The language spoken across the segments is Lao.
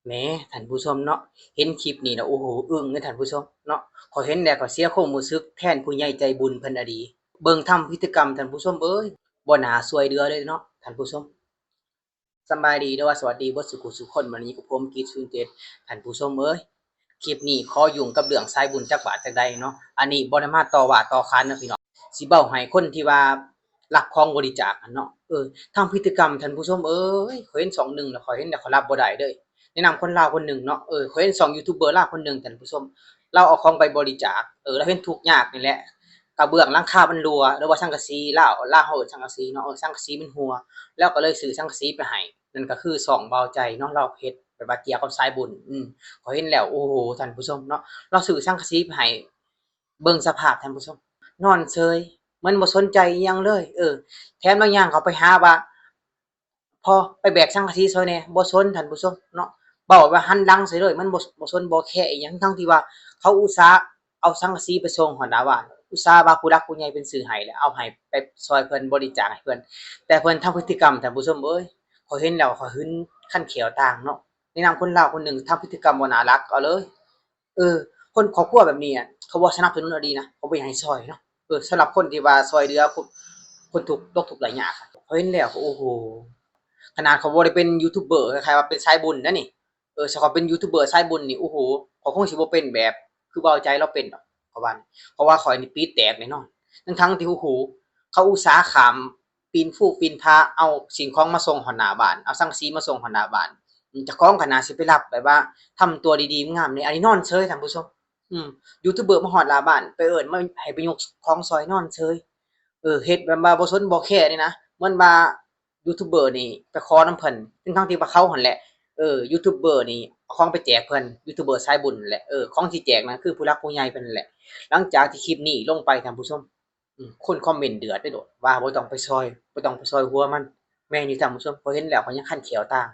ແໝ ທ່ານຜູ້ຊົມເນາະ ເຫັນຄລິບນີ້ແລ້ວ ໂອ້ໂຫ ອຶ້ງເດ້ທ່ານຜູ້ຊົມເນາະ. ຂ້ອຍເຫັນແລ້ວກໍເສຍຄວາມຮູ້ສຶກແທນຜູ້ໃຫຍ່ໃຈບຸນເພິ່ນອີ່ຫຼີ. ເບິ່ງທຳພຶດຕິກຳທ່ານຜູ້ຊົມເອີຍ ບໍ່ໜ້າຊ່ວຍເຫຼືອເລີຍເນາະທ່ານຜູ້ຊົມ. ສະບາຍດີ ຫຼືວ່າສະຫວັດດີເບິດສູ່ຜູ້ສູ່ຄົນ, ມື້ນີ້ຢູ່ກັບຜົມ ກິດ ສູນເຈັດ ທ່ານຜູ້ຊົມເອີຍ. ຄລິບນີ້ຂໍຫຍຸ້ງກັບເລື່ອງສາຍບຸນຈັກບາດຈັກໃດເນາະ. ອັນນີ້ບໍ່ໄດ້ມາຕໍ່ວ່າຕໍ່ຂານເນາະພີ່ນ້ອງ, ຊິເວົ້າໃຫ້ຄົນທີ່ວ່າລັກຂອງບໍລິຈາກຫັ້ນເນາະ. ເອີ ທຳພຶດຕິກຳທ່ານຜູ້ຊົມເອີຍ ຂ້ອຍເຫັນຊ່ອງໜຶ່ງແລ້ວ ຂ້ອຍເຫັນແລ້ວຂ້ອຍຮັບບໍ່ໄດ້ເລີຍ. ແນະນຳຄົນລາວຄົນໜຶ່ງເນາະ, ເອີ ຂ້ອຍເຫັນຊ່ອງຢູທູບເບີລາວຄົນໜຶ່ງທ່ານຜູ້ຊົມ, ລາວເອົາຂອງໄປບໍລິຈາກ ເອີ ລາວເຫັນທຸກຍາກນີ້ແຫຼະ, ກະເບື້ອງຫຼັງຄາມັນຮົ່ວ ຫຼືວ່າສັງກະສີ ລາວ ລາວເຮົາເອີ້ນສັງກະສີເນາະ, ເອີ ສັງກະສີມັນຮົ່ວ ລາວກໍເລີຍຊື້ສັງກະສີໄປໃຫ້. ນັ້ນກໍຄືຊ່ອງບ່າວໃຈເນາະ, ລາວເຮັດແບບວ່າກ່ຽວກັບສາຍບຸນ. ອືມ ຂ້ອຍເຫັນແລ້ວ ໂອ້ໂຫ ທ່ານຜູ້ຊົມເນາະ, ລາວຊື້ສັງກະສີໄປໃຫ້ ເບິ່ງສະພາບທ່ານຜູ້ຊົມ ນອນເຊີຍ ມັນບໍ່ສົນໃຈອີ່ຫຍັງເລີຍ. ເອີ ແຖມລາວຍ່າງເຂົ້າໄປຫາວ່າ ພໍ່ ໄປແບກສັງກະສີຊ່ອຍແດ່ ບໍ່ສົນທ່ານຜູ້ຊົມເນາະ, ເວົ້າວ່າຫັນຫຼັງໃສ່ເລີຍ, ມັນບໍ່ ບໍ່ສົນບໍ່ແຄອີ່ຫຍັງ ທັງທີ່ວ່າເຂົາອຸດສ່າເອົາສັງກະສີໄປສົ່ງຮອດໜ້າບ້ານ, ອຸດສ່າວ່າຜູ້ຫຼັກຜູ້ໃຫຍ່ເພິ່ນຊື້ໃຫ້ ແລ້ວເອົາໃຫ້ໄປຊ່ອຍເພິ່ນ ບໍລິຈາກໃຫ້ເພິ່ນ, ແຕ່ເພິ່ນທຳພຶດຕິກຳທ່ານຜູ້ຊົມເອີຍ ຂ້ອຍເຫັນແລ້ວຂ້ອຍຫຶງຄັນແຂ້ວຕາງເນາະ. ແນະນຳຄົນລາວຄົນໜຶ່ງທຳພຶດຕິກຳບໍ່ໜ້າລັກເອົາເລີຍ. ເອີ ຄົນຄອບຄົວແບບນີ້ ເຂົາບໍ່ສະໜັບສະໜູນເອົາດີນະ, ເຂົາບໍ່ຢາກໃຫ້ຊ່ອຍເນາະ. ເອີ ສຳລັບຄົນທີ່ວ່າຊ່ອຍເຫຼືອຄົນ ຄົນທຸກ ຕົກທຸກໄດ້ຍາກ ຂ້ອຍເຫັນແລ້ວ ໂອ້ໂຫ ຂະໜາດຂ້ອຍບໍ່ໄດ້ເປັນຢູທູບເບີ ຄ້າຍໆວ່າເປັນສາຍບຸນນະນີ້, ເອີ ຖ້າຂ້ອຍເປັນຢູທູບເບີສາຍບຸນນີ້ ໂອ້ໂຫ ຂ້ອຍຄົງຊິບໍ່ເປັນແບບຄືບ່າວໃຈລາວເປັນດອກ ຂ້ອຍວ່າ. ເພາະວ່າຂ້ອຍນີ້ປີແຕກແນ່ນອນ, ທັງໆທີ່ ໂອ້ໂຫ ເຂົາອຸດສ່າຂ້າມ ປີນພູປີນຜາ ເອົາສິ່ງຂອງມາສົ່ງຮອດໜ້າບ້ານ, ເອົາສັງກະສີມາສົ່ງຮອດໜ້າບ້ານ. ເຈົ້າຂອງກໍໜ້າຊິໄປຮັບ ແບບວ່າທຳຕົວດີໆງາມໆແດ່. ອັນນີ້ນອນເຊີຍທ່ານຜູ້ຊົມ. ອືມ ຢູທູບເບີມາຮອດໜ້າບ້ານ ໄປເອີ້ນມາໃຫ້ໄປຍົກຂອງຊ່ອຍ ນອນເຊີຍ. ເອີ ເຮັດແບບວ່າບໍ່ສົນບໍ່ແຄເດ້ນະ, ເໝືອນວ່າຢູທູບເບີນີ້ໄປຂໍນຳເພິ່ນ ທັງໆທີ່ວ່າເຂົາຫັ້ນແຫຼະ ເອີ ຢູທູບເບີນີ້ເອົາຂອງໄປແຈກເພິ່ນ, ຢູທູບເບີສາຍບຸນຫັ້ນແຫຼະ. ເອີ ຂອງທີ່ແຈກນັ້ນຄືຜູ້ຫຼັກຜູ້ໃຫຍ່ເພິ່ນນັ້ນແຫຼະ. ຫຼັງຈາກທີ່ຄລິບນີ້ລົງໄປທ່ານຜູ້ຊົມ ອືມ ຄົນຄອມເມັນເດືອດເດ້ໂດດ ວ່າບໍ່ຕ້ອງໄປຊ່ອຍ ບໍ່ຕ້ອງໄປຊ່ອຍຫົວມັນ. ແມ່ນຢູ່ທ່ານຜູ້ຊົມ, ຂ້ອຍເຫັນແລ້ວຂ້ອຍຍັງຄັນແຂ້ວຕາງ.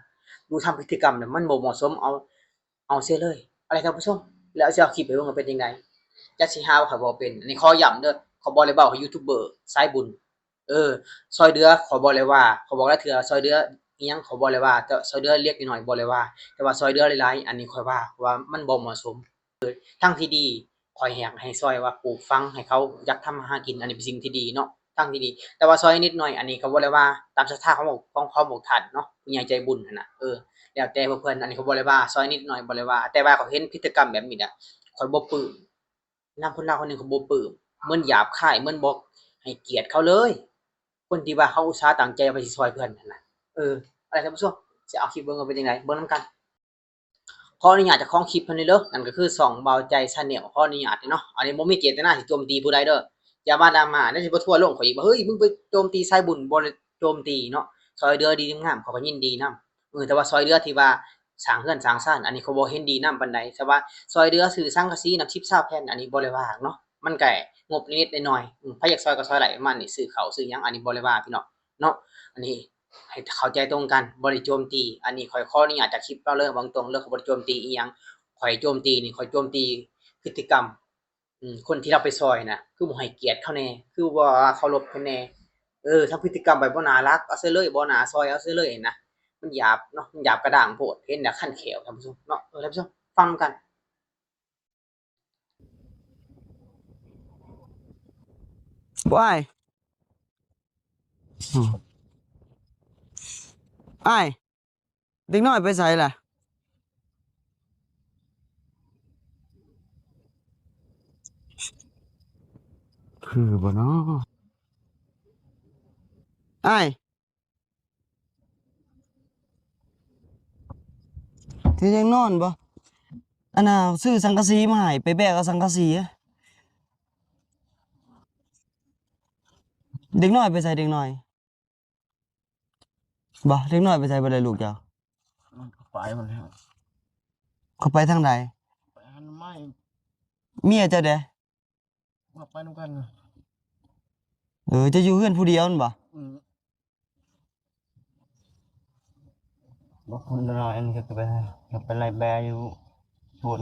ດູທຳພຶດຕິກຳແລ້ວມັນບໍ່ເໝາະສົມ ເອົາ ເອົາເສຍເລີຍ. ເອົາແຫຼະທ່ານຜູ້ຊົມ ແລ້ວຊິເອົາຄລິບໃຫ້ເບິ່ງວ່າເປັນຈັ່ງໃດ. ຈັກຊິຫາວ່າຂ້ອຍເວົ້າເປັນ. ອັນນີ້ຂໍຢ້ຳເດີ, ຂ້ອຍບໍ່ໄດ້ເວົ້າໃຫ້ຢູທູບເບີສາຍບຸນ ເອີ ຊ່ອຍເຫຼືອ ຂ້ອຍບໍ່ໄດ້ວ່າ, ຂ້ອຍບອກຫຼາຍເທື່ອ ຊ່ອຍເຫຼືອອີ່ຫຍັງ ຂ້ອຍບໍ່ໄດ້ວ່າ, ແຕ່ຊ່ອຍເຫຼືອເລັກໆນ້ອຍໆບໍ່ໄດ້ວ່າ, ແຕ່ວ່າຊ່ອຍເຫຼືອຫຼາຍໆ ອັນນີ້ຂ້ອຍວ່າ ເພາະວ່າມັນບໍ່ເໝາະສົມ. ທາງທີ່ດີ ຂ້ອຍຢາກໃຫ້ຊ່ອຍວ່າປູກຝັງໃຫ້ເຂົາຢາກທຳມາຫາກິນ ອັນນີ້ເປັນສິ່ງທີ່ດີເນາະ ທາງທີ່ດີ. ແຕ່ວ່າຊ່ອຍນິດໜ້ອຍ ອັນນີ້ກໍບໍ່ໄດ້ວ່າ ຕາມສັດທາຂອງ ຂອງ ຂອງພວກທ່ານເນາະ ຜູ້ໃຫຍ່ໃຈບຸນຫັ້ນນະ. ເອີ ແລ້ວແຕ່ພວກເພິ່ນ, ອັນນີ້ກໍບໍ່ໄດ້ວ່າ ຊ່ອຍນິດໜ້ອຍບໍ່ໄດ້ວ່າ, ແຕ່ວ່າຂ້ອຍເຫັນພຶດຕິກຳແບບນີ້ນະ ຂ້ອຍບໍ່ປຶ້ມ. ນຳຄົນລາວຄົນໜຶ່ງກໍບໍ່ປຶ້ມ, ເໝືອນຫຍາບຄາຍ ເໝືອນບໍ່ໃຫ້ກຽດເຂົາເລີຍ ຄົນທີ່ວ່າເຂົາອຸດສ່າຕັ້ງໃຈວ່າຊິຊ່ອຍເພິ່ນຫັ້ນນະ. ເອີ ເອົາລະທ່ານຜູ້ຊົມ ຊິເອົາຄລິບເບິ່ງວ່າເປັນຈັ່ງໃດ ເບິ່ງນຳກັນ. ຂໍອະນຸຍາດເຈົ້າຂອງຄລິບເພິ່ນເດີ, ນັ້ນກໍຄືຊ່ອງບ່າວໃຈ Channel ຂໍອະນຸຍາດເນາະ. ອັນນີ້ບໍ່ມີເຈດຕະນາຊິໂຈມຕີຜູ້ໃດເດີ, ຢ່າມາດຣາມາ ແລ້ວຊິບໍ່ທົວລົງຂ້ອຍອີກວ່າ ເຮີ້ຍ ມຶງໄປໂຈມຕີສາຍບຸນ. ບໍ່ໄດ້ໂຈມຕີເນາະ, ຊ່ອຍເຫຼືອດີງາມ ເຂົາກໍຍິນດີນຳ. ເອີ ແຕ່ວ່າຊ່ອຍເຫຼືອທີ່ວ່າສ້າງເຮືອນສ້າງຊານ ອັນນີ້ຂ້ອຍບໍ່ເຫັນດີນຳປານໃດ. ແຕ່ວ່າຊ່ອຍເຫຼືອຊື້ສັງກະສີນຳສິບ ຊາວແຜ່ນ ອັນນີ້ບໍ່ໄດ້ວ່າເນາະ, ມັນກະງົບນິດໆໜ້ອຍໆ. ອືມ ໃຜຢາກຊ່ອຍກໍຊ່ອຍໄດ້ປະມານນີ້, ຊື້ເຂົ້າຊື້ຫຍັງ ອັນນີ້ບໍ່ໄດ້ວ່າພີ່ນ້ອງເນາະ. ອັນນີ້ໃຫ້ເຂົ້າໃຈຕົງກັນ ບໍ່ໄດ້ໂຈມຕີ. ອັນນີ້ຂ້ອຍຂໍອະນຸຍາດຈາກຄລິບເວົ້າເລີຍ ເວົ້າຕົງເລີຍ, ຂ້ອຍບໍ່ໄດ້ໂຈມຕີອີ່ຫຍັງ. ຂ້ອຍໂຈມຕີນີ້ ຂ້ອຍໂຈມຕີພຶດຕິກຳ ອືມ ຄົນທີ່ເຮົາໄປຊ່ອຍນະ ຄືບໍ່ໃຫ້ກຽດເຂົາແດ່ ຄືບໍ່ເຄົາລົບເພິ່ນແດ່. ເອີ ທຳພຶດຕິກຳໄປບໍ່ໜ້າລັກ ເອົາເສຍເລີຍ ບໍ່ໜ້າຊ່ອຍ ເອົາເສຍເລີຍນະ. ມັນຫຍາບເນາະ ມັນຫຍາບກະດ້າງໂພດ. ເຫັນແລ້ວຄັນແຂ້ວທ່ານຜູ້ຊົມເນາະ. ເອີ ທ່ານຜູ້ຊົມ ຟັງນຳກັນ. ບໍ່ ອ້າຍ ອ້າຍ ເດັກນ້ອຍໄປໃສລະ? ຄືບໍ່ນໍ ອ້າຍ? ຊິຍັງນອນບໍ່? ອັນນ່າ ຊື້ສັງກະສີມາໃຫ້ ໄປແບກເອົາສັງກະສີ. ເດັກນ້ອຍໄປໃສ ເດັກນ້ອຍ? ບໍ່ ເດັກນ້ອຍໄປໃສບໍ່ໄດ້ລູກເຈົ້າ? ມັນກໍໄປໝົດແລ້ວ. ເຂົາໄປທາງໃດ? ໄປຫາໜໍ່ໄມ້. ເມຍເຈົ້າເດ? ເຂົາໄປນຳກັນ. ເອີ ເຈົ້າຢູ່ເຮືອນຜູ້ດຽວຫັ້ນບໍ່? ອືມ. ບໍ່ຄົນລາວ ອັນນີ້ກໍໄປ ໄປໄລ່ແບ້ຢູ່ສວນ.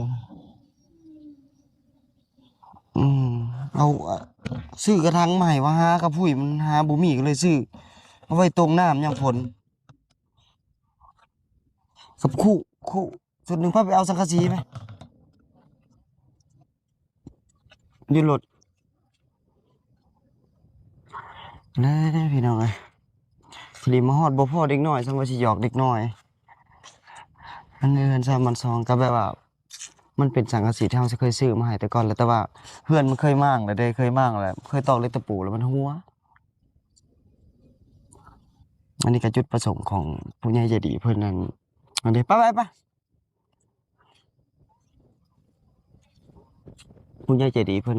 ອືມ ເອົາ ຊື້ກະຖາງມາໃຫ້ວ່າຫາກັບພຸ້ຍ ມັນຫາບໍ່ມີ ກໍເລີຍຊື້ເອົາໄວ້ຕົງນ້ຳຍາມຝົນ ກັບຄຸ ຄຸ ຊຸດໜຶ່ງ ພາໄປເອົາສັງກະສີໄປ ຢູ່ລົດ. ແລ້ວພີ່ນ້ອງເອີຍ ພໍດີມາຮອດບໍ່ພໍເດັກນ້ອຍ ຈັ່ງວ່າຊິຫຍອກເດັກນ້ອຍ. ອັນນີ້ເຮືອນຊາວບ້ານຊ່ອງ ກໍແບບວ່າ ມັນເປັນສັງກະສີທີ່ເຮົາເຄີຍຊື້ມາໃຫ້ແຕ່ກ່ອນແລ້ວ ແຕ່ວ່າເຮືອນມັນເຄີຍມ້າງແລ້ວເດ້ ເຄີຍມ້າງແລ້ວ ເຄີຍຕອກເຫຼັກຕະປູແລ້ວມັນຮົ່ວ. ອັນນີ້ກໍຈຸດປະສົງຂອງຜູ້ໃຫຍ່ໃຈດີເພິ່ນນັ້ນ ອັນນີ້ ໄປໆໆ ຜູ້ໃຫຍ່ໃຈດີເພິ່ນ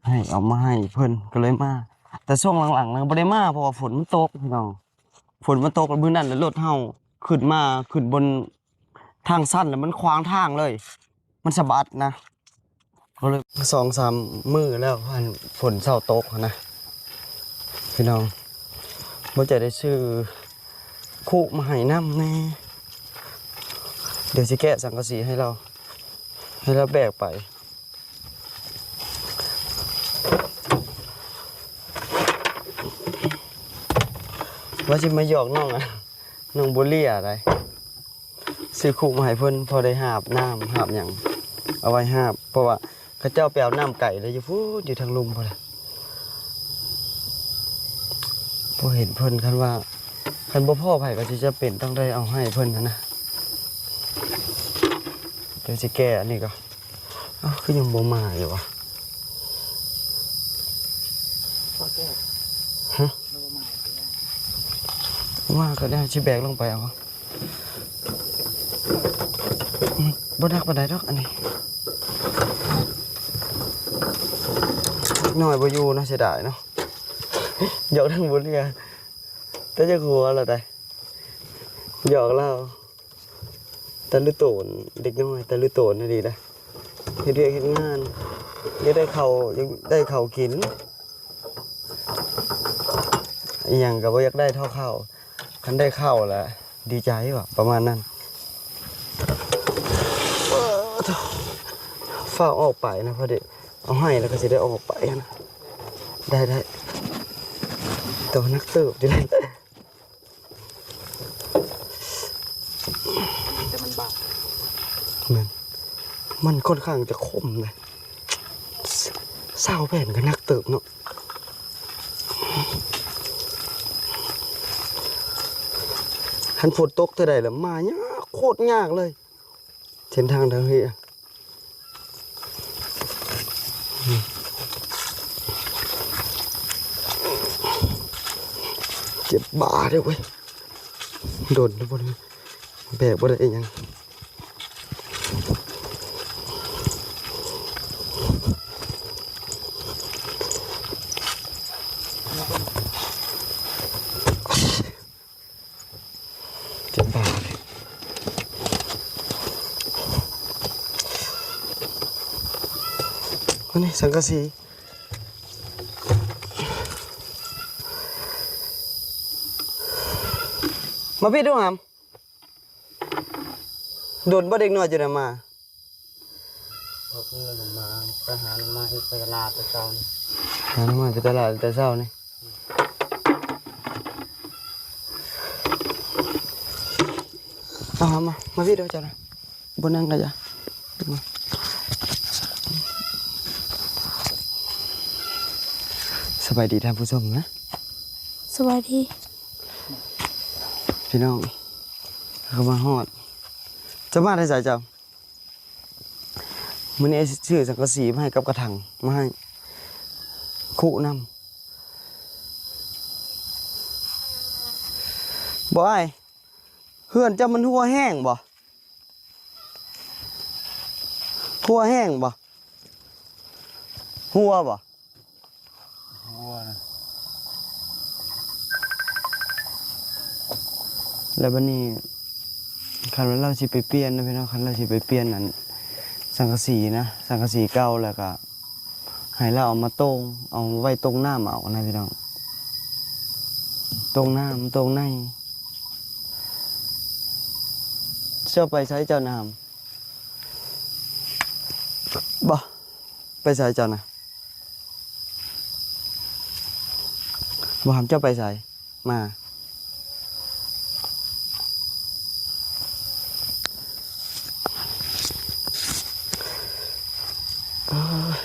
ໃຫ້ເອົາມາໃຫ້ເພິ່ນ ກໍເລີຍມາ. ແຕ່ຊ່ວງຫຼັງໆ ນະ ບໍ່ໄດ້ມາ ເພາະວ່າຝົນມັນຕົກພີ່ນ້ອງ ຝົນມັນຕົກ ແລ້ວມື້ນັ້ນລະລົດເຮົາຂຶ້ນມາ ຂຶ້ນບົນທາງຊັນ ແລ້ວມັນຂວາງທາງເລີຍ ມັນສະບັດນະ ກໍເລີຍ ສອງສາມມື້ແລ້ວ ອັນ ຝົນເຊົາຕົກຫັ້ນນະ ພີ່ນ້ອງ. ບໍ່ຈະໄດ້ຊື້ຄຸມາໃຫ້ນຳແດ່ ດຽວຊິແກະສັງກະສີໃຫ້ລາວ ໃຫ້ລາວແບກໄປ. ວ່າຊິມາຫຍອກນ້ອງ ນ້ອງໂບເລຍໄດ໋ ຊື້ຄຸມາໃຫ້ເພິ່ນ ພໍໄດ້ຫາບນ້ຳຫາບຫຍັງ ເອົາໄວ້ຫາບ ເພາະວ່າເຂົາເຈົ້າໄປເອົານ້ຳໄກເລີຍ ຢູ່ພຸ້ນ ຢູ່ທາງລຸ່ມພຸ້ນແຫຼະ. ພໍເຫັນເພິ່ນ ຄັນວ່າ ຄັນບໍ່ພໍໃຜກໍຊິຈຳເປັນຕ້ອງໄດ້ເອົາໃຫ້ເພິ່ນຫັ້ນນະ. ດຽວຊິແກະອັນນີ້ກ່ອນ. ເອົ້າ ຄືຍັງບໍ່ມາຢູ່ວະ? ຮະ? ມາກໍໄດ້ ຊິແບກລົງໄປເອົາ. ອືມ ບໍ່ໜັກປານໃດດອກອັນນີ້. ເດັກນ້ອຍບໍ່ຢູ່ເນາະ ເສຍດາຍເນາະ. ຫຍອກທັງບຸນເຮືອ ແຕ່ຈະຫົວລະໄດ໋ ຫຍອກລາວ. ຕາລຸໂຕນ ເດັກນ້ອຍຕາລຸໂຕນອີ່ຫຼີນະ ເຮັດວຽກເຮັດງານ ຢາກໄດ້ເຂົ້າ ຢາກໄດ້ເຂົ້າກິນ ອີ່ຫຍັງກໍບໍ່ຢາກໄດ້ເທົ່າເຂົ້າ. ຄັນໄດ້ເຂົ້າລະດີໃຈວ່າ ປະມານນັ້ນ. ຟ້າວອອກໄປນະ ພໍດີເອົາໃຫ້ແລ້ວກໍຊິໄດ້ອອກໄປຫັ້ນນະ. ໄດ້ໆ ແຕ່ວ່າໜັກເຕີບຢູ່ເດ. ແຕ່ມັນບາງ ແມ່ນ ມັນຂ້ອນຂ້າງຈະຄົມນະ. ຊາວແຜ່ນກໍໜັກເຕີບເນາະ. ຄັນຝົນຕົກເທື່ອໃດລະມາຍາກ ໂຄດຍາກເລີຍ ເສັ້ນທາງທາງນີ້. ເຈັບບ່າເດ້ເວີຍ ດົນແລ້ວບໍ່ໄດ້ ແບກບໍ່ໄດ້ອີ່ຫຍັງ. ເຈັບບ່າເລີຍ. ອັນນີ້ສັງກະສີ ມາພີ້ດູຫຳ. ດົນບໍ່ເດັກນ້ອຍຈະໄດ້ມາ? ອອກເຮືອນມາ ໄປຫາໜໍ່ໄມ້ໄປຕະຫຼາດແຕ່ເຊົ້ານີ້ ຫາໜໍ່ໄມ້ໄປຕະຫຼາດແຕ່ເຊົ້ານີ້. ເອົາມາ ມາພີ້ເດີເຈົ້ານະ ບໍ່ນັ່ງກະຢ່າ. ສະບາຍດີທ່ານຜູ້ຊົມນະ. ສະບາຍດີພີ່ນ້ອງ ເຂົ້າມາຮອດ. ເຈົ້າມາແຕ່ໃສເຈົ້າ? ມື້ນີ້ອ້າຍຊື້ສັງກະສີມາໃຫ້ກັບກະຖັງມາໃຫ້ ຄຸນຳ. ບໍ່ອ້າຍ ເຮືອນເຈົ້າມັນຮົ່ວແຮງບໍ່? ຮົ່ວແຮງບໍ່? ຮົ່ວບໍ່? ຮົ່ວນະ. ແລ້ວບັດນີ້ ຄັນວ່າລາວຊິໄປປ່ຽນນະພີ່ນ້ອງ ຄັນລາວຊິໄປປ່ຽນອັນສັງກະສີນະ ສັງກະສີເກົ່າ ແລ້ວກະໃຫ້ລາວເອົາມາໂຕ່ງ ເອົາໄວ້ໂຕ່ງນ້ຳເອົານະພີ່ນ້ອງ ໂຕ່ງນ້ຳ ໂຕ່ງໃນ. ເຈົ້າໄປໃສເຈົ້ານະຫຳ? ບໍ່ ໄປໃສເຈົ້ານະ? ບໍ່ຫຳ ເຈົ້າໄປໃສ? ມາ.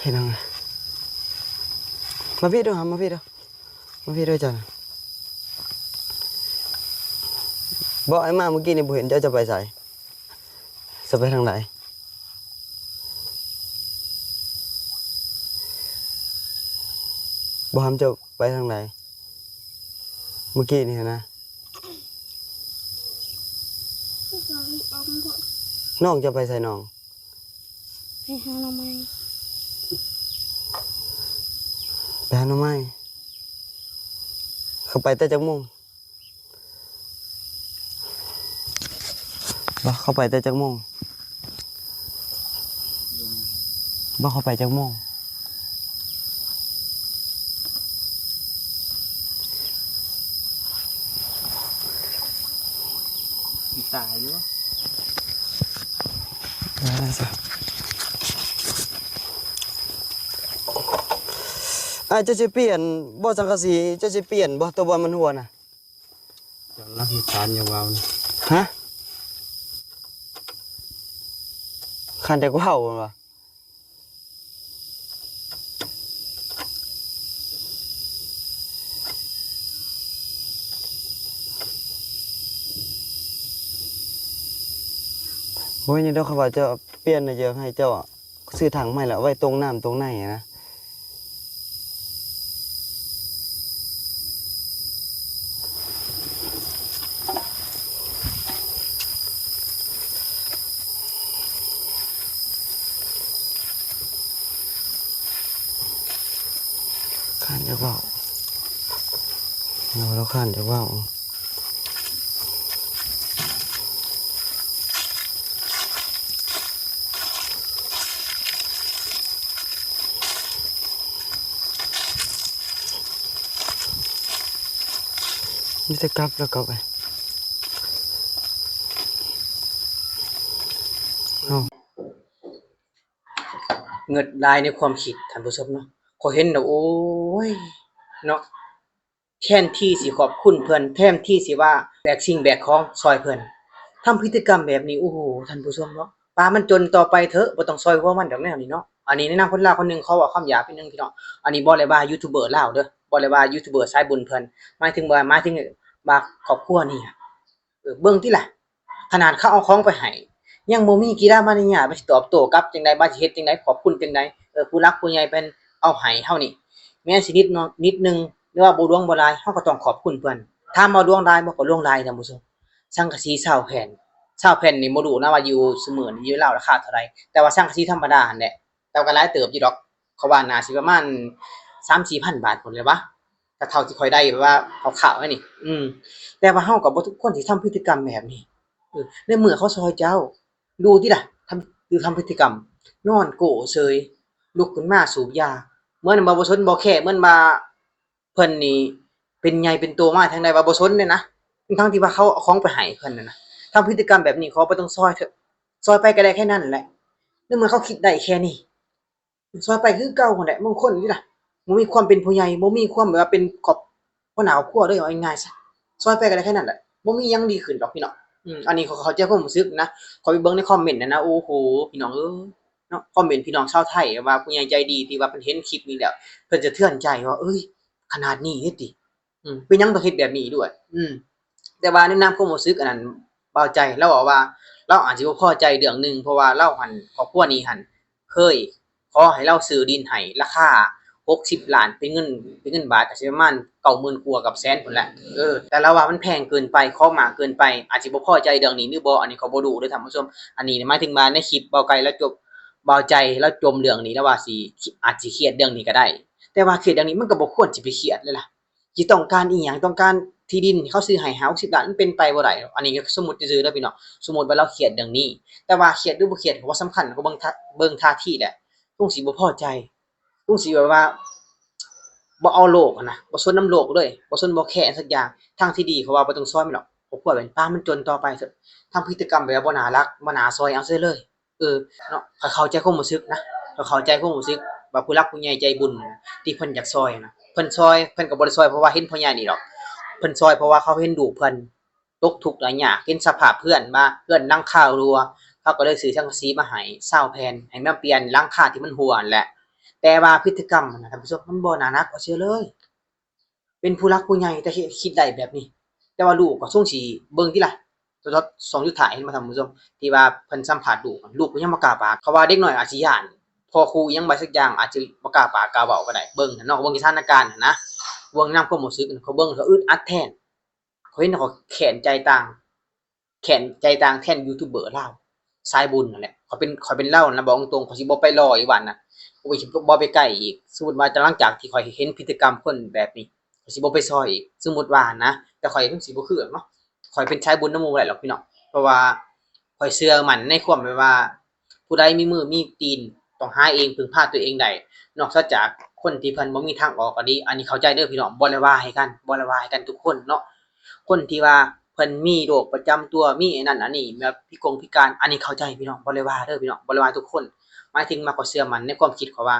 ເຮັດຫຍັງ? ມາພີ້ດູ ມາພີ້ດູ ມາພີ້ດູເຈົ້ານະ. ບໍ່ ອ້າຍມາມື້ກີ້ນີ້ບໍ່ເຫັນເຈົ້າຈະໄປໃສ? ຈະໄປທາງໃດ? ບໍ່ ຫາມເຈົ້າໄປທາງໃດ? ມື້ກີ້ນີ້ຫັ້ນນະ ນ້ອງຈະໄປໃສນ້ອງ? ໄປຫາໜໍ່ໄມ້ ໄປຫາໜໍ່ໄມ້. ເຂົາໄປແຕ່ຈັກໂມງ? ບໍ່ ເຂົາໄປແຕ່ຈັກໂມງ? ບໍ່ ເຂົາໄປຈັກໂມງ? ມີຕາຢູ່. ອ້າຍ ເຈົ້າຊິປ່ຽນບໍ່ສັງກະສີ? ເຈົ້າຊິປ່ຽນບໍ່ ຕົວບ່ອນມັນຮົ່ວນະ? ຈັກລະ ມີຄານຢ່າເວົ້ານະ. ຮະ? ຄານແຕ່ເວົ້າແມ່ນບໍ່? ບໍ່ເປັນຫຍັງດອກ ຄັນວ່າເຈົ້າປ່ຽນນະ ຢາກໃຫ້ເຈົ້າຊື້ຖັງໃໝ່ ແລ້ວໄວ້ຕົງນ້ຳຕົງໃນນະ. ຄານຢາກເວົ້າ ເວົ້າແລ້ວຄານຢາກເວົ້າ. ມີແຕ່ກັບແລ້ວກັບໄປ. ເງິດຫຼາຍໃນຄວາມຄິດ ທ່ານຜູ້ຊົມເນາະ. ຂ້ອຍເຫັນແລ້ວ ໂອ້ຍ ເນາະ. ແທນທີ່ຊິຂອບຄຸນເພິ່ນ ແທນທີ່ຊິວ່າແບກສິ່ງແບກຂອງຊ່ອຍເພິ່ນ ທຳພຶດຕິກຳແບບນີ້ ໂອ້ໂຫ ທ່ານຜູ້ຊົມເນາະ. ປາມັນຈົນຕໍ່ໄປເຖາະ ບໍ່ຕ້ອງຊ່ອຍຫົວມັນດອກແນວນີ້ເນາະ. ອັນນີ້ໃນນາມຄົນລາວຄົນໜຶ່ງ ຂໍເວົ້າຄຳຫຍາບນິດໜຶ່ງພີ່ນ້ອງ. ອັນນີ້ບໍ່ໄດ້ວ່າຢູທູບເບີລາວເດີ ບໍ່ໄດ້ວ່າຢູທູບເບີສາຍບຸນເພິ່ນ ໝາຍເຖິງວ່າ ໝາຍເຖິງວ່າຄອບຄົວນີ້ ເອີ ເບິ່ງຕິລະ ຂະໜາດເຂົາເອົາຂອງໄປໃຫ້ ຍັງບໍ່ມີກິລາມານະຍາດວ່າຊິຕອບໂຕ້ກັບຈັ່ງໃດ ວ່າຊິເຮັດຈັ່ງໃດ ຂອບຄຸນຈັ່ງໃດ. ເອີ ຜູ້ຫຼັກຜູ້ໃຫຍ່ເພິ່ນເອົາໃຫ້ເຮົານີ້ ແມ່ນຊິນິດໜ- ນິດໜຶ່ງ ຫຼືວ່າບໍ່ຫຼວງບໍ່ຫຼາຍ ເຮົາກໍຕ້ອງຂອບຄຸນເພິ່ນ. ຖາມວ່າຫຼວງຫຼາຍບໍ່? ກໍຫຼວງຫຼາຍທ່ານຜູ້ຊົມ. ສັງກະສີຊາວແຜ່ນ ຊາວແຜ່ນນີ້ບໍ່ຮູ້ນະວ່າຢູ່ຊຸມື້ນີ້ຢູ່ລາວລາຄາເທົ່າໃດ ແຕ່ວ່າສັງກະສີທຳມະດາຫັ້ນແຫຼະ ແຕ່ວ່າກໍຫຼາຍເຕີບຢູ່ດອກ ເຂົາວ່າໜ້າຊິປະມານສາມສີ່ພັນບາດພຸ້ນແຫຼະວະ ກະເທົ່າທີ່ຂ້ອຍໄດ້ແບບວ່າຄ່າວໆນີ້ ອືມ ແຕ່ວ່າເຮົາກໍບໍ່ສົມຄວນຊິທຳພຶດຕິກຳແບບນີ້. ເອີ ໃນເມື່ອເຂົາຊ່ອຍເຈົ້າ ດູຕິລະ ທຳ ຄືທຳພຶດຕິກຳ ນອນໂກ້ເສີຍ ລຸກຂຶ້ນມາສູບຢາ ເໝືອນວ່າບໍ່ສົນບໍ່ແຄ ເໝືອນວ່າເພິ່ນນີ້ເປັນໃຫຍ່ເປັນໂຕມາທາງໃດ ວ່າບໍ່ສົນເດ້ນະ ທັງໆທີ່ວ່າເຂົາເອົາຂອງໄປໃຫ້ເພິ່ນນັ້ນນະ. ທຳພຶດຕິກຳແບບນີ້ ຂໍບໍ່ຕ້ອງຊ່ອຍເຖາະ ຊ່ອຍໄປກໍໄດ້ແຄ່ນັ້ນແຫຼະ ໃນເມື່ອເຂົາຄິດໄດ້ແຄ່ນີ້. ຊ່ອຍໄປຄືເກົ່າຫັ້ນແຫຼະ ບາງຄົນນີ້ລະ ບໍ່ມີຄວາມເປັນຜູ້ໃຫຍ່ ບໍ່ມີຄວາມແບບວ່າເປັນຄອບ ຫົວໜ້າຄອບຄົວເລີຍ ເວົ້າງ່າຍໆຊະ ຊ່ອຍໄປກໍໄດ້ແຄ່ນັ້ນແຫຼະ ບໍ່ມີຫຍັງດີຂຶ້ນດອກພີ່ນ້ອງ. ອືມ ອັນນີ້ເຂົາເຂົ້າໃຈຄວາມຮູ້ສຶກນະ ຂ້ອຍໄປເບິ່ງໃນຄອມເມັນຫັ້ນນະ ໂອ້ໂຫ ພີ່ນ້ອງເອີຍ ເນາະ ຄອມເມັນພີ່ນ້ອງຊາວໄທ ວ່າຜູ້ໃຫຍ່ໃຈດີທີ່ວ່າເພິ່ນເຫັນຄລິບນີ້ແລ້ວ ເພິ່ນສະເທືອນໃຈວ່າ ເອີຍ ຂະໜາດນີ້ເດ້ຕິ ອືມ ເປັນຫຍັງຕ້ອງເຮັດແບບນີ້ດ້ວຍ? ອືມ ແຕ່ວ່າໃນນາມຄວາມຮູ້ສຶກອັນນັ້ນ ບ່າວໃຈລາວເວົ້າວ່າ ລາວອາດຊິບໍ່ພໍໃຈເລື່ອງໜຶ່ງ ເພາະວ່າລາວຫັ້ນ ຄອບຄົວນີ້ຫັ້ນ ເຄີຍຂໍໃຫ້ລາວຊື້ດິນໃຫ້ລາຄາຫົກສິບລ້ານ ເປັນເງິນ ເປັນເງິນບາດກໍຊິປະມານເກົ້າໝື່ນກວ່າກັບແສນພຸ້ນແຫຼະ. ເອີ ແຕ່ລາວວ່າມັນແພງເກີນໄປ ຂໍມາກເກີນໄປ ອາດຊິບໍ່ພໍໃຈເລື່ອງນີ້ຫຼືບໍ່ ອັນນີ້ເຂົາບໍ່ຮູ້ເດີທ່ານຜູ້ຊົມ. ອັນນີ້ໝາຍເຖິງວ່າໃນຄລິບບ່າວໄກ່ລາວຈົມ ບ່າວໃຈລາວຈົມເລື່ອງນີ້ ລາວວ່າຊິ ອາດຊິຄຽດເລື່ອງນີ້ກໍໄດ້ ແຕ່ວ່າຄຽດເລື່ອງນີ້ມັນກໍບໍ່ຄວນຊິໄປຄຽດເລີຍລະ. ຊິຕ້ອງການອີ່ຫຍັງ ຕ້ອງການທີ່ດິນ ເຂົາຊື້ໃຫ້ຫ້າຫົກສິບລ້ານ ມັນເປັນໄປບໍ່ໄດ້. ອັນນີ້ກໍສົມມຸດຊື່ໆເດີພີ່ນ້ອງ ສົມມຸດວ່າລາວຄຽດເລື່ອງນີ້ ແຕ່ວ່າຄຽດຫຼືບໍ່ຄຽດ ກໍບໍ່ສຳຄັນ ກໍເບິ່ງທ່າ ເບິ່ງທ່າທີແຫຼະ ຄົງຊິບໍ່ພໍໃຈ ຄົງຊິແບບວ່າບໍ່ເອົາໂລກຫັ້ນນະ ບໍ່ສົນນຳໂລກເລີຍ ບໍ່ສົນບໍ່ແຄຫຍັງສັກຢ່າງ. ທາງທີ່ດີ ເຂົາວ່າບໍ່ຕ້ອງຊ່ອຍມັນດອກ ຄອບຄົວແມ່ນປາມັນຈົນຕໍ່ໄປເຖາະ. ທຳພຶດຕິກຳແບບບໍ່ໜ້າຮັກ ບໍ່ໜ້າຊ່ອຍເອົາເສີຍເລີຍ. ເອີ ເນາະ ຂ້ອຍເຂົ້າໃຈຄວາມຮູ້ສຶກນະ ຂ້ອຍເຂົ້າໃຈຄວາມຮູ້ສຶກວ່າຜູ້ຫຼັກຜູ້ໃຫຍ່ໃຈບຸນນະ ທີ່ເພິ່ນຢາກຊ່ອຍນະ ເພິ່ນຊ່ອຍ ເພິ່ນກໍບໍ່ໄດ້ຊ່ອຍເພາະວ່າເຫັນພໍ່ໃຫຍ່ນີ້ດອກ ເພິ່ນຊ່ອຍເພາະວ່າເຂົາເຫັນລູກເພິ່ນຕົກທຸກໄດ້ຍາກ ເຫັນສະພາບເຮືອນວ່າເຮືອນຫຼັງຄາຮົ່ວ ເຂົາກໍເລີຍຊື້ສັງກະສີມາໃຫ້ຊາວແຜ່ນ ໃຫ້ມາປ່ຽນຫຼັງຄາທີ່ມັນຮົ່ວຫັ້ນແຫຼະ. ແຕ່ວ່າພຶດຕິກຳຫັ້ນນະທ່ານຜູ້ຊົມ ມັນບໍ່ໜ້າໜັກເອົາເສຍເລີຍ. ເປັນຜູ້ຫຼັກຜູ້ໃຫຍ່ແຕ່ຄິດໄດ້ແບບນີ້ ແຕ່ວ່າລູກກໍສົງຊິເບິ່ງຕິລະ. ສອງສຸດທ້າຍເຫັນບໍ່ທ່ານຜູ້ຊົມ ທີ່ວ່າເພິ່ນສຳພາດລູກ ລູກກໍຍັງບໍ່ກ້າປາກ ເຂົາວ່າເດັກນ້ອຍອາດຊິຢ້ານພໍ່ຄູອີ່ຫຍັງບາງສັກຢ່າງ ອາດຈະບໍ່ກ້າປາກກ້າເວົ້າກໍໄດ້. ເບິ່ງເນາະ ເບິ່ງທີ່ສະຖານະການຫັ້ນນະ ເບິ່ງນຳຄວາມຮູ້ສຶກ ເຂົາເບິ່ງເຂົາອຶດອັດແທນ. ຂ້ອຍເຫັນ ຂ້ອຍແຄ້ນໃຈຕ່າງ ແຄ້ນໃຈຕ່າງແທນຢູທູບເບີລາວ ສາຍບຸນນັ້ນແຫຼະ. ຂ້ອຍເປັນ ຂ້ອຍເປັນລາວນະ ບອກຕົງໆ ຂ້ອຍຊິບໍ່ໄປລໍອີກວ່ານະ ຂ້ອຍຊິບໍ່ໄປໃກ້ອີກ. ສົມມຸດວ່າ ຫຼັງຈາກທີ່ຂ້ອຍເຫັນພຶດຕິກຳຄົນແບບນີ້ ຂ້ອຍຊິບໍ່ໄປຊ່ອຍອີກ ສົມມຸດວ່ານະ. ແຕ່ຂ້ອຍມັນຊິບໍ່ຄືເນາະ ຂ້ອຍເປັນສາຍບຸນນຳໝູ່ບໍ່ໄດ້ດອກພີ່ນ້ອງ ເພາະວ່າຂ້ອຍເຊື່ອໝັ້ນໃນຄວາມແບບວ່າ ຜູ້ໃດມີມືມີຕີນຕ້ອງຫາເອງ ເພິ່ງພາຕົວເອງໄດ້ ນອກເສຍຈາກຄົນທີ່ເພິ່ນບໍ່ມີທາງອອກກໍດີ. ອັນນີ້ເຂົ້າໃຈເດີພີ່ນ້ອງ ບໍ່ໄດ້ວ່າໃຫ້ກັນ ບໍ່ໄດ້ວ່າໃຫ້ກັນທຸກຄົນເນາະ. ຄົນທີ່ວ່າເພິ່ນມີໂລກປະຈຳຕົວ ມີອັນນັ້ນອັນນີ້ ແບບພິກົງພິການ ອັນນີ້ເຂົ້າໃຈພີ່ນ້ອງ ບໍ່ໄດ້ວ່າເດີພີ່ນ້ອງ ບໍ່ໄດ້ວ່າທຸກຄົນ. ໝາຍເຖິງວ່າ ຂ້ອຍເຊື່ອໝັ້ນໃນຄວາມຄິດຂ້ອຍວ່າ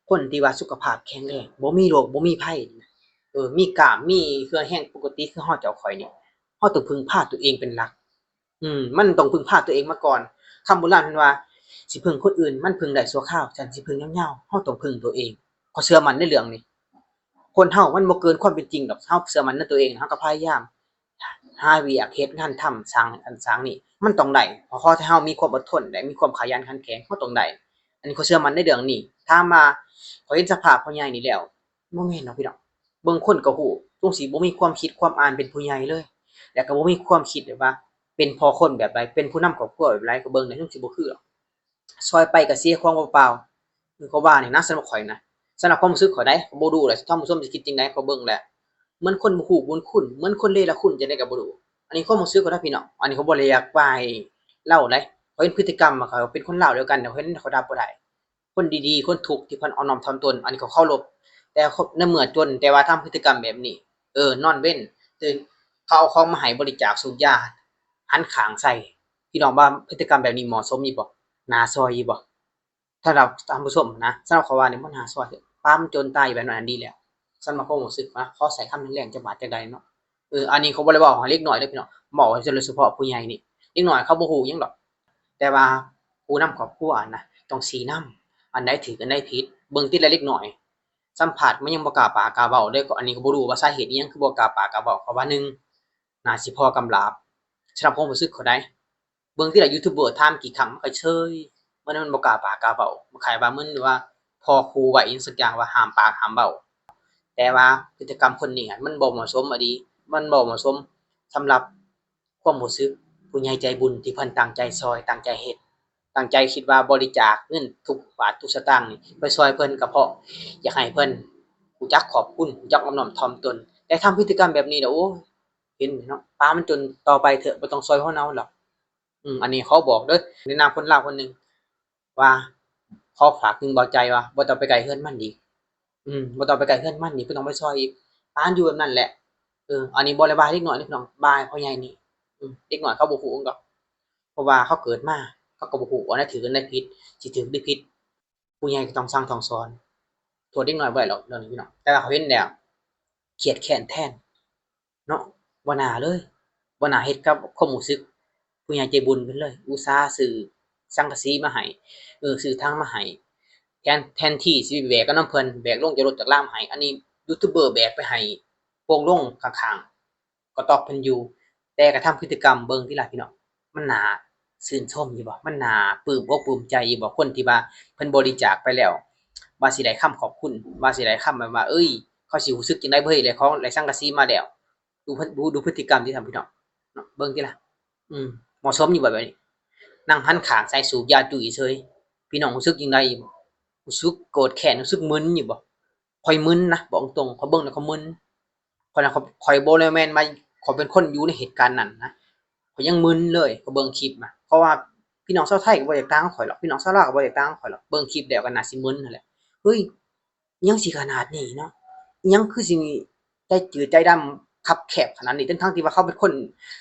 ຄົນທີ່ວ່າສຸຂະພາບແຂງແຮງ ບໍ່ມີໂລກບໍ່ມີໄພ ເອີ ມີກ້າມມີເຫື່ອແຮງປົກກະຕິ ຄືເຮົາເຈົ້າຂ້ອຍນີ້ ເຮົາຕ້ອງເພິ່ງພາຕົວເອງເປັນຫຼັກ. ອືມ ມັນຕ້ອງເພິ່ງພາຕົວເອງມາກ່ອນ. ຄຳໂບລານເພິ່ນວ່າ ຊິເພິ່ງຄົນອື່ນມັນເພິ່ງໄດ້ຊົ່ວຄາວ ຄັນຊິເພິ່ງຍາວໆ ເຮົາຕ້ອງເພິ່ງຕົວເອງ. ຂ້ອຍເຊື່ອໝັ້ນໃນເລື່ອງນີ້ ຄົນເຮົາມັນບໍ່ເກີນຄວາມເປັນຈິງດອກ. ເຮົາເຊື່ອໝັ້ນໃນຕົວເອງ ເຮົາກໍພະຍາຍາມຫາວຽກເຮັດງານທຳ ສ້າງອັນສ້າງນີ້ ມັນຕ້ອງໄດ້. ຂໍແຕ່ເຮົາມີຄວາມອົດທົນ ແລະ ມີຄວາມຂະຫຍັນຂັນແຂງ ເຮົາຕ້ອງໄດ້. ອັນນີ້ຂ້ອຍເຊື່ອໝັ້ນໃນເລື່ອງນີ້. ຖາມວ່າ ຂ້ອຍເຫັນສະພາບພໍ່ໃຫຍ່ນີ້ແລ້ວ ບໍ່ແມ່ນດອກພີ່ນ້ອງ. ເບິ່ງຄົນກໍຮູ້ ສົງຊິບໍ່ມີຄວາມຄິດຄວາມອ່ານເປັນຜູ້ໃຫຍ່ເລີຍ ແລ້ວກໍບໍ່ມີຄວາມຄິດແບບວ່າເປັນພໍ່ຄົນແບບໃດ ເປັນຜູ້ນຳຄອບຄົວແບບໃດ ກໍເບິ່ງແລ້ວສົງຊິບໍ່ຄືດອກ. ຊ່ອຍໄປກໍເສຍຂອງເປົ່າໆ ຄືເຂົາວ່ານີ້ນະ. ສຳລັບຂ້ອຍນະ ສຳລັບຄວາມຮູ້ສຶກຂ້ອຍໃດ໋ ບໍ່ຮູ້ແຫຼະທ່ານຜູ້ຊົມຊິຄິດຈັ່ງໃດ ຂ້ອຍເບິ່ງແລ້ວ ເໝືອນຄົນບໍ່ຮູ້ບຸນຄຸນ ເໝືອນຄົນເນລະຄຸນຈັ່ງໃດກໍບໍ່ຮູ້. ອັນນີ້ຄວາມຮູ້ສຶກຂ້ອຍນະພີ່ນ້ອງ ອັນນີ້ຂ້ອຍບໍ່ໄດ້ຢາກວ່າໃຫ້ເລົ່າໃດ໋. ຂ້ອຍເຫັນພຶດຕິກຳ ຂ້ອຍເປັນຄົນລາວດຽວກັນ ຂ້ອຍເຫັນ ຂ້ອຍດັບບໍ່ໄດ້. ຄົນດີໆ ຄົນທຸກທີ່ເພິ່ນອ່ອນນ້ອມຖ່ອມຕົນ ອັນນີ້ກໍເຄົາລົບ. ແຕ່ໃນເມື່ອຈົນ ແຕ່ວ່າທຳພຶດຕິກຳແບບນີ້ ເອີ ນອນເວັນຕື່ນ ເຂົາເອົາຂອງມາໃຫ້ບໍລິຈາກ ສູບຢາ ຫັນຂ້າງໃສ່ ພີ່ນ້ອງວ່າພຶດຕິກຳແບບນີ້ເໝາະສົມຢູ່ບໍ່? ໜ້າຊ່ອຍຢູ່ບໍ່? ສຳລັບທ່ານຜູ້ຊົມນະ ສຳລັບຂ້ອຍວ່ານີ້ບໍ່ໜ້າຊ່ອຍ. ປາມຈົນຕາຍແບບນັ້ນດີແລ້ວ. ສຳລັບຄວາມຮູ້ສຶກນະ ຂໍໃຊ້ຄຳແຮງໆ ຈັກບາດຈັກໃດເນາະ. ເອີ ອັນນີ້ຂ້ອຍບໍ່ໄດ້ເວົ້າໃຫ້ເດັກນ້ອຍເດີພີ່ນ້ອງ ເວົ້າໂດຍສະເພາະຜູ້ໃຫຍ່ນີ້. ເດັກນ້ອຍເຂົາບໍ່ຮູ້ຫຍັງດອກ ແຕ່ວ່າຜູ້ນຳຄອບຄົວນະ ຕ້ອງຊີ້ນຳ ອັນໃດຖືກ ອັນໃດຜິດ. ເບິ່ງຕິລະເດັກນ້ອຍ ສຳພາດມັນຍັງບໍ່ກ້າປາກກ້າເວົ້າເດ້. ກໍອັນນີ້ກໍບໍ່ຮູ້ວ່າສາເຫດອີ່ຫຍັງຄືບໍ່ກ້າປາກກ້າເວົ້າ. ເພາະວ່າໜຶ່ງ ໜ້າຊິພໍກຳລາບ ສຳລັບຄວາມຮູ້ສຶກຂ້ອຍໃດ໋. ເບິ່ງຕິລະ ຢູທູບເບີຖາມກີ່ຄັ້ງມັນກໍເຊີຍ ມັນ ມັນບໍ່ກ້າປາກກ້າເວົ້າ. ມັນຄ້າຍວ່າມັນວ່າພໍ່ຂູ່ໄວ້ຫຍັງສັກຢ່າງວ່າຫ້າມປາກຫ້າມເວົ້າ. ແຕ່ວ່າພຶດຕິກຳຄົນນີ້ຫັ້ນ ມັນບໍ່ເໝາະສົມອີ່ຫຼີ ມັນບໍ່ເໝາະສົມສຳລັບຄວາມຮູ້ສຶກຜູ້ໃຫຍ່ໃຈບຸນທີ່ເພິ່ນຕັ້ງໃຈຊ່ອຍ ຕັ້ງໃຈເຮັດ ຕັ້ງໃຈຄິດວ່າບໍລິຈາກເງິນທຸກບາດທຸກສະຕາງນີ້ໄປຊ່ອຍເພິ່ນ ກໍເພາະຢາກໃຫ້ເພິ່ນຮູ້ຈັກຂອບຄຸນ ຮູ້ຈັກອ່ອນນ້ອມຖ່ອມຕົນ. ແຕ່ທຳພຶດຕິກຳແບບນີ້ລະ ໂອ້ຍ ເຫັນເນາະ ປາມັນຈົນຕໍ່ໄປເຖາະ ບໍ່ຕ້ອງຊ່ອຍຫົວເນົ່າດອກ. ອືມ ອັນນີ້ຂໍບອກເດີ ໃນນາມຄົນລາວຄົນໜຶ່ງ ວ່າຂໍຝາກເຖິງບ່າວໃຈວ່າ ບໍ່ຕ້ອງໄປໃກ້ເຮືອນມັນອີກ. ອືມ ບໍ່ຕ້ອງໄປໃກ້ເຮືອນມັນອີກ ບໍ່ຕ້ອງໄປຊ່ອຍອີກ ປານຢູ່ແບບນັ້ນແຫຼະ. ເອີ ອັນນີ້ບໍ່ໄດ້ວ່າເດັກນ້ອຍເດ້ພີ່ນ້ອງ ວ່າໃຫ້ພໍ່ໃຫຍ່ນີ້. ອືມ ເດັກນ້ອຍເຂົາບໍ່ຮູ້ດອກ ເພາະວ່າເຂົາເກີດມາ ເຂົາກໍບໍ່ຮູ້ອັນໃດຖືກ ອັນໃດຜິດ ຊິຖືກຫຼືຜິດ ຜູ້ໃຫຍ່ກໍຕ້ອງສັ່ງຕ້ອງສອນ. ໂທດເດັກນ້ອຍບໍ່ໄດ້ດອກເລື່ອງນີ້ພີ່ນ້ອງ ແຕ່ວ່າເຂົາເຫັນແລ້ວຄຽດແຄ້ນແທນ ເນາະ ບໍ່ໜ້າເລີຍ ບໍ່ໜ້າເຮັດກັບຄວາມຮູ້ສຶກຜູ້ໃຫຍ່ໃຈບຸນເພິ່ນເລີຍ. ອຸດສ່າຊື້ສັງກະສີມາໃຫ້ ເອີ ຊື້ຖັງມາໃຫ້ ແທນ ແທນທີ່ຊິໄປແບກເອົານຳເພິ່ນ ແບກລົງຈາກລົດຈາກລາມາໃຫ້ ອັນນີ້ຢູທູບເບີແບກໄປໃຫ້ໂປ່ງລົງຂ້າງໆ ກໍຕອກເພິ່ນຢູ່. ແຕ່ກະທຳພຶດຕິກຳເບິ່ງຕິລະພີ່ນ້ອງ ມັນໜ້າຊື່ນຊົມຢູ່ບໍ່? ມັນໜ້າປຶ້ມອົກປຶ້ມໃຈຢູ່ບໍ່? ຄົນທີ່ວ່າເພິ່ນບໍລິຈາກໄປແລ້ວ ວ່າຊິໄດ້ຄຳຂອບຄຸນ ວ່າຊິໄດ້ຄຳແບບວ່າ ເອີຍ ເຂົາຊິຮູ້ສຶກຈັ່ງໃດບໍ່ເຮີ້ ໄດ້ຂອງໄດ້ສັງກະສີມາແລ້ວ. ດູ ດູ ດູພຶດຕິກຳຕິທ່ານພີ່ນ້ອງເນາະ ເບິ່ງຕິລະ ອືມ ເໝາະສົມຢູ່ບໍ່ແບບນີ້? ນັ່ງຫັນຂ້າງໃສ່ ສູບຢາຈຸ້ຍເສີຍ ພີ່ນ້ອງຮູ້ສຶກຈັ່ງໃດຢູ່ບໍ່? ຮູ້ສຶກໂກດແຄ້ນ ຮູ້ສຶກມຶນຢູ່ບໍ່? ຂ້ອຍມຶນນະ ບອກຕົງໆ ຂ້ອຍເບິ່ງແລ້ວຂ້ອຍມຶນ. ຂ້ອຍນະ ຂ້ອຍ ຂ້ອຍບໍ່ໄດ້ແມ່ນວ່າ ຂ້ອຍເປັນຄົນຢູ່ໃນເຫດການນັ້ນນະ ຂ້ອຍຍັງມຶນເລີຍ ຂ້ອຍເບິ່ງຄລິບນະ. ເພາະວ່າພີ່ນ້ອງຊາວໄທກໍບໍ່ແຕກຕ່າງກັບຂ້ອຍດອກ ພີ່ນ້ອງຊາວລາວກໍບໍ່ແຕກຕ່າງກັບຂ້ອຍດອກ ເບິ່ງຄລິບແລ້ວກໍໜ້າຊິມຶນຫັ້ນແຫຼະ. ເຮີ້ຍ ອີ່ຫຍັງຊິຂະໜາດນີ້ເນາະ ອີ່ຫຍັງຄືຊິໃຈຈືດໃຈດຳຄັບແຄບຂະໜາດນີ້ ທັງໆທີ່ວ່າເຂົາເປັນຄົນ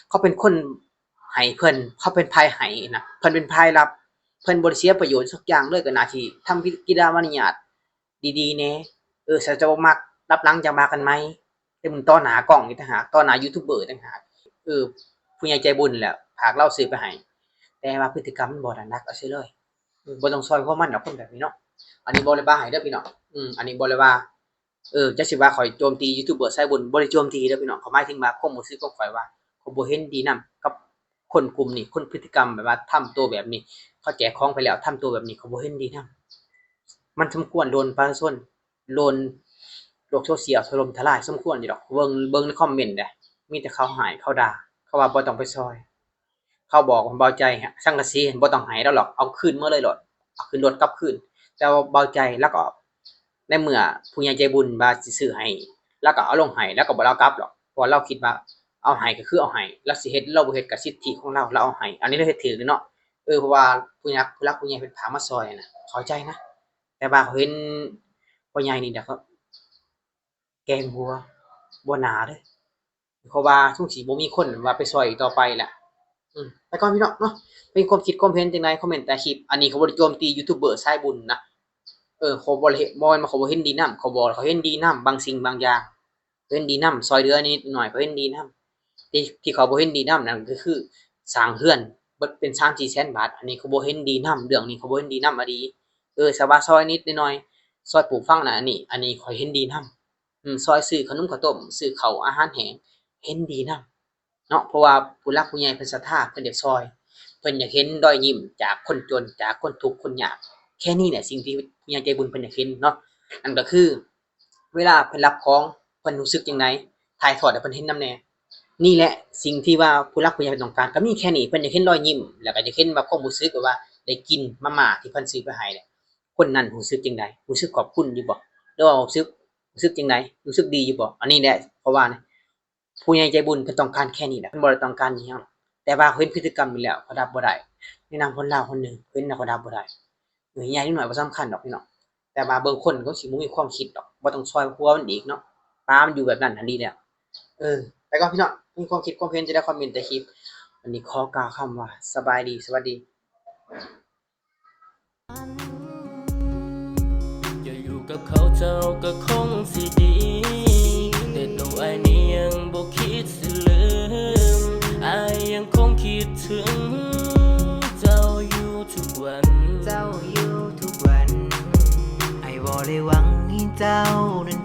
ເຂົາເປັນຄົນໃຫ້ເພິ່ນ ເຂົາເປັນຝ່າຍໃຫ້ນະ ເພິ່ນເປັນຝ່າຍຮັບ ເພິ່ນບໍ່ໄດ້ເສຍປະໂຫຍດສັກຢ່າງເລີຍ ກໍໜ້າຊິທຳກິລິຍາມາລະຍາດດີໆແດ່. ເອີ ຖ້າເຈົ້າບໍ່ມັກ ລັບຫຼັງຈັ່ງວ່າກັນໃໝ່ ແຕ່ມັນຕໍ່ໜ້າກ້ອງອີກຕ່າງຫາກ ຕໍ່ໜ້າຢູທູບເບີຕ່າງຫາກ. ເອີ ຜູ້ໃຫຍ່ໃຈບຸນແຫຼະ ຝາກລາວຊື້ໄປໃຫ້ ແຕ່ວ່າພຶດຕິກຳມັນບໍ່ໜ້າໜັກເອົາເສຍເລີຍ. ເອີ ບໍ່ຕ້ອງຊ່ອຍຫົວມັນດອກ ຄົນແບບນີ້ເນາະ. ອັນນີ້ບໍ່ໄດ້ວ່າໃຫ້ເດີພີ່ນ້ອງ ອືມ ອັນນີ້ບໍ່ໄດ້ວ່າ ເອີ ຈັກຊິວ່າຂ້ອຍໂຈມຕີຢູທູບເບີສາຍບຸນ ບໍ່ໄດ້ໂຈມຕີເດີພີ່ນ້ອງ. ຂ້ອຍໝາຍເຖິງວ່າຄວາມຮູ້ສຶກຂອງຂ້ອຍວ່າ ຂ້ອຍບໍ່ເຫັນດີນຳກັບຄົນກຸ່ມນີ້ ຄົນພຶດຕິກຳແບບວ່າທຳໂຕແບບນີ້ ເຂົາແຈກຂອງໄປແລ້ວທຳໂຕແບບນີ້ ຂ້ອຍບໍ່ເຫັນດີນຳ. ມັນສົມຄວນໂດນປະຊາຊົນ ໂດນໂລກໂຊຊຽວຖະຫຼົ່ມທະລາຍສົມຄວນຢູ່ດອກ. ເບິ່ງ ເບິ່ງໃນຄອມເມັນເດ້ ມີແຕ່ເຂົາຮ້າຍ ເຂົາດ່າ ເຂົາວ່າບໍ່ຕ້ອງໄປຊ່ອຍ. ເຂົາບອກວ່າ ເບົາໃຈ ສັງກະສີບໍ່ຕ້ອງໃຫ້ລາວຫຼອກ ເອົາຄືນມາເລີຍໂລດ ເອົາຂຶ້ນລົດກັບຄືນ. ແຕ່ວ່າເບົາໃຈລາວກໍ ໃນເມື່ອຜູ້ໃຫຍ່ໃຈບຸນວ່າຊິຊື້ໃຫ້ ລາວກໍເອົາລົງໃຫ້ ລາວກໍບໍ່ໄດ້ເອົາກັບດອກ ເພາະວ່າລາວຄິດວ່າເອົາໃຫ້ກໍຄືເອົາໃຫ້ ລາວຊິເຮັດ ລາວບໍ່ເຮັດກໍສິດທິຂອງລາວ ລາວເອົາໃຫ້ ອັນນີ້ລາວເຮັດຖືກເລີຍເນາະ. ເອີ ເພາະວ່າຜູ້ຫຼັກ ຜູ້ຫຼັກຜູ້ໃຫຍ່ເພິ່ນພາມາຊ່ອຍນະ ເຂົ້າໃຈນະ ແຕ່ວ່າເຂົາເຫັນພໍ່ໃຫຍ່ນີ້ແຫຼະ ແກງຫົວບໍ່ໜາເດ້ ເພາະວ່າສົງຊິບໍ່ມີຄົນວ່າໄປຊ່ອຍອີກຕໍ່ໄປລະ. ອືມ ໄປກ່ອນພີ່ນ້ອງເນາະ ມີຄວາມຄິດຄວາມເຫັນຈັ່ງໃດ ຄອມເມັນໃຕ້ຄລິບ. ອັນນີ້ຂ້ອຍບໍ່ໄດ້ໂຈມຕີຢູທູບເບີສາຍບຸນນະ ເອີ ຂ້ອຍບໍ່ໄດ້ ບໍ່ແມ່ນວ່າຂ້ອຍບໍ່ເຫັນດີນຳ ຂ້ອຍບໍ່ ຂ້ອຍເຫັນດີນຳບາງສິ່ງບາງຢ່າງ ເຫັນດີນຳ ຊ່ອຍເຫຼືອນິດໜ້ອຍ ຂ້ອຍເຫັນດີນຳ. ທີ່ ທີ່ຂ້ອຍບໍ່ເຫັນດີນຳນັ້ນກໍຄືສ້າງເຮືອນເບິດເປັນສາມສີ່ແສນບາດ ອັນນີ້ຂ້ອຍບໍ່ເຫັນດີນຳ ເລື່ອງນີ້ຂ້ອຍບໍ່ເຫັນດີນຳອີ່ຫຼີ. ເອີ ສະວ່າຊ່ອຍນິດໜ້ອຍ ຊ່ອຍປູກຝັງນະ ອັນນີ້ ອັນນີ້ຂ້ອຍເຫັນດີນຳ. ອືມ ຊ່ອຍຊື້ຂະໜົມເຂົ້າຕົ້ມ ຊື້ເຂົ້າອາຫານແຫ້ງ ເຫັນດີນຳເນາະ ເພາະວ່າຜູ້ຫຼັກຜູ້ໃຫຍ່ເພິ່ນສັດທາ ເພິ່ນຢາກຊ່ອຍ ເພິ່ນຢາກເຫັນລອຍຍິ້ມຈາກຄົນຈົນ ຈາກຄົນທຸກຄົນຍາກ. ແຄ່ນີ້ແຫຼະສິ່ງທີ່ຜູ້ໃຫຍ່ໃຈບຸນເພິ່ນຢາກເຫັນເນາະ ນັ້ນກໍຄື ເວລາເພິ່ນຮັບຂອງ ເພິ່ນຮູ້ສຶກຈັ່ງໃດ ຖ່າຍທອດໃຫ້ເພິ່ນເຫັນນຳແດ່. ນີ້ແຫຼະສິ່ງທີ່ວ່າຜູ້ຫຼັກຜູ້ໃຫຍ່ເພິ່ນຕ້ອງການ ກໍມີແຄ່ນີ້ ເພິ່ນຢາກເຫັນລອຍຍິ້ມ ແລ້ວກໍຢາກເຫັນວ່າຄວາມຮູ້ສຶກ ຫຼືວ່າໄດ້ກິນມາມ່າທີ່ເພິ່ນຊື້ໄປໃຫ້ແຫຼະ ຄົນນັ້ນຮູ້ສຶກຈັ່ງໃດ ຮູ້ສຶກຂອບຄຸນຢູ່ບໍ່ ຫຼືວ່າຮູ້ສຶກ ຮູ້ສຶກຈັ່ງໃດ ຮູ້ສຶກດີຢູ່ບໍ່. ອັນນີ້ແຫຼະ ເພາະວ່າ ຜູ້ໃຫຍ່ໃຈບຸນເພິ່ນຕ້ອງການແຄ່ນີ້ແຫຼະ ເພິ່ນບໍ່ໄດ້ຕ້ອງການອີ່ຫຍັງ. ແຕ່ວ່າເຫັນພຶດຕິກຳນີ້ແລ້ວ ຂ້ອຍຮັບບໍ່ໄດ້ ໃນນາມຄົນລາວຄົນໜຶ່ງ ເຫັນແລ້ວຂ້ອຍຮັບບໍ່ໄດ້. ເອີ ໃຫຍ່ໜ້ອຍບໍ່ສຳຄັນດອກພີ່ນ້ອງ ແຕ່ວ່າເບິ່ງຄົນກໍຊິບໍ່ມີຄວາມຄິດດອກ ບໍ່ຕ້ອງຊ່ອຍຄົວມັນອີກເນາະ ປາມັນຢູ່ແບບນັ້ນຫັ້ນດີແລ້ວ. ເອີ ໄປກ່ອນພີ່ນ້ອງ ມີຄວາມຄິດຄວາມເຫັນຈັ່ງໃດ ຄອມເມັນໃຕ້ຄລິບ. ວັນນີ້ຂໍກ່າວຄຳວ່າ ສະບາຍດີ ສະຫວັດດີ. ຈະຢູ່ກັບເຂົາເຈົ້າກໍຄົງຊິດີ ແຕ່ໂຕອ້າຍນີ້ຍັງບໍ່ຄິດຊິລືມ ອ້າຍຍັງຄົງຄິດເຖິງເຈົ້າຢູ່ທຸກວັນ ເຈົ້າຢູ່ທຸກວັນ ອ້າຍບໍ່ໄດ້ຫວັງໃຫ້ເຈົ້ານັ້ນ